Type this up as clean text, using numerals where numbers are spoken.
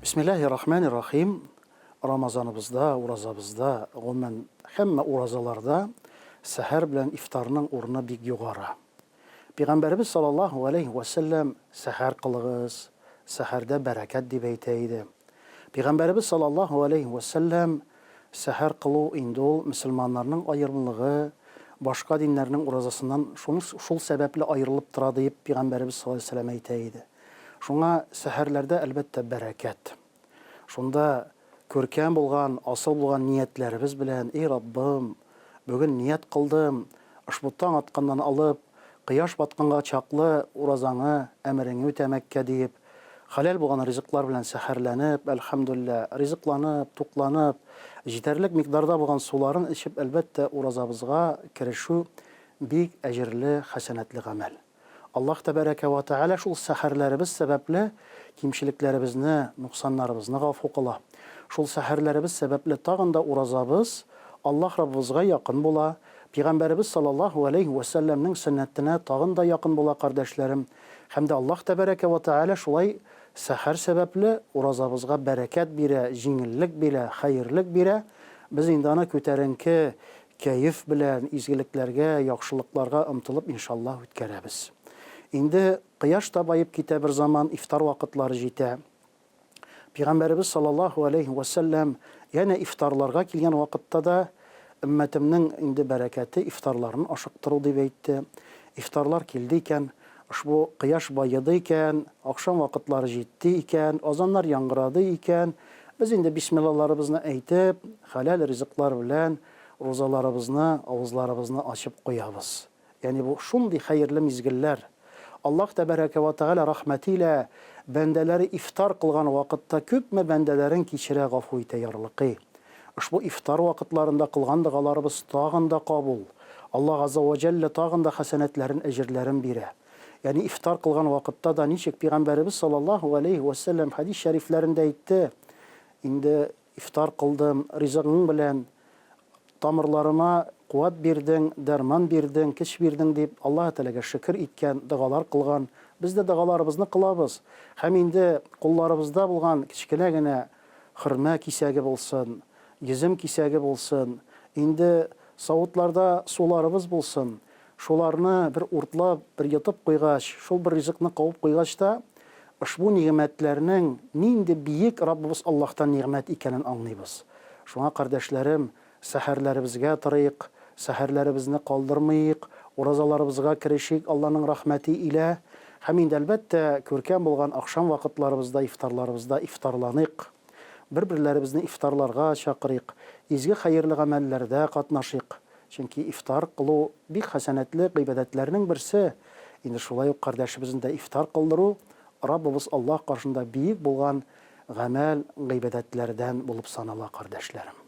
Бисмиллаһи рахмани рахим. Рамазаныбызда, уразабызда, гомумән, һәммә уразаларда сәхәр белән ифтарның урыны бик югары. Пәйгамбәребез саллаллаһу галәйһи вә сәлләм, Сәхәр кылыгыз, сәхәрдә бәрәкәт, дип әйтә иде. Пәйгамбәребез саллаллаһу галәйһи вә сәлләм, Сәхәр кылу инде ул мөселманнарның аерымлыгы, башка диннәрнең уразасыннан шуны шул сәбәпле аерылып тора, диеп пәйгамбәребез саллаллаһу галәйһи вә сәлләм әйтә иде. Шуңа сәхәрләрдә, әлбәттә, бәрәкәт. Шунда күркәм булган, асыл булган ниятләребез белән, И Раббым, бүген ният кылдым, ошбу таң атканнан алып, кояш батканга чаклы уразаңы, әмереңе үтәмәккә, диеп, хәләл булган ризыклар белән сәхәрләнеп, әлхәмдүлилләһ, ризыкланып, тукланып, җитәрлек микъдарда булган суларын эчеп, әлбәттә, уразабызга керешү бик әҗерле, хәсәнәтле гамәл. Аллаһ Тәбәрәкә вә Тәгалә шул сәхәрләребез сәбәпле кимчелекләребезне, ноксаннарыбызны гафу кыла. Шул сәхәрләребез сәбәпле тагын да уразабыз Аллаһ Раббыбызга якын була, Пигамбәребез саллаллаһу галәйһи вә сәлләмнең сөннәтенә тагын да якын була, кардәшләрем. Һәм дә Аллаһ Тәбәрәкә вә Тәгалә шулай сәхәр сәбәпле уразабызга бәрәкәт бирә, җиңеллек бирә, хәерлек бирә. Без инде аны күтәренке Кәеф белән, изгелекләргә, яхшылыкларга омтылып, иншаллаһ, үткәрәбез. Инде кояш та баеп китә берзаман, ифтар вакытлары җитә. Пигамбәребез саллаллаһу аләйһи вә сәлләм янә ифтарларга килгән вакытта да, Өммәтемнең инде бәрәкәте ифтарларын ашыктыру, дип әйтте. Ифтарлар килде икән, ошбу кояш баеды икән, ахшам вакытлары җитте икән, азаннар яңгырады икән, без инде бисмиллаларыбызны әйтеп, хәләл ризыклар белән рузаларыбызны, авызларыбызны ачып куябыз. Ягъни бу шундый хәерле мизгелләр. Аллаһ Тәбәрәкә вә Тәгалә рәхмәте илә бәндәләре ифтар кылган вакытта күпме бәндәләрен кичерә, гафу итә, ярлыкый. Ошбу ифтар вакытларында кылган догаларыбыз тагын да кабул. Аллаһ Газзә вә Җәллә тагын да хәсәнәтләрен, әҗерләрен бирә. Ягъни ифтар кылган вакытта да ничек Пигамбәребез саллаллаһу галәйһи вә сәлләм хәдис шәрифләрендә әйтте, Инде ифтар кылдым, ризыгың белән тамырларыма куәт бирдең, дәрман бирдең, көч бирдең, дип Аллаһы Тәгаләгә шөкер иткән, догалар кылган. Без дә догаларыбызны кылабыз. Һәм инде кулларыбызда булган кечкенә генә хөрмә кисәге булсын, йөзем кисәге булсын, инде савытларда суларыбыз булсын, шуларны бер уртлап, бер йотып куйгач, шул бер ризыкны кабып куйгач та, ошбу нигъмәтләрнең нинди биек Раббыбыз Аллаһтан нигъмәт икәнен аңлыйбыз. Шуңа, кардәшләрем, сәхәрләребезгә торыйк, сәхәрләребезне калдырмыйк, уразаларыбызга керешик Алланың рәхмәте илә. Һәм инде, әлбәттә, күркәм булган ахшам вакытларыбызда, ифтарларыбызда ифтарланыйк. Бер-берләребезне ифтарларга чакырыйк, изге хәерле гамәлләрдә катнашыйк. Чөнки ифтар кылу бик хәсәнәтле гыйбадәтләрнең берсе. Инде шулай ук кардәшебезне дә ифтар кылдыру Раббыбыз Аллаһ каршында биек булган гамәл, гыйбадәтләрдән булып санала, кардәшләрем.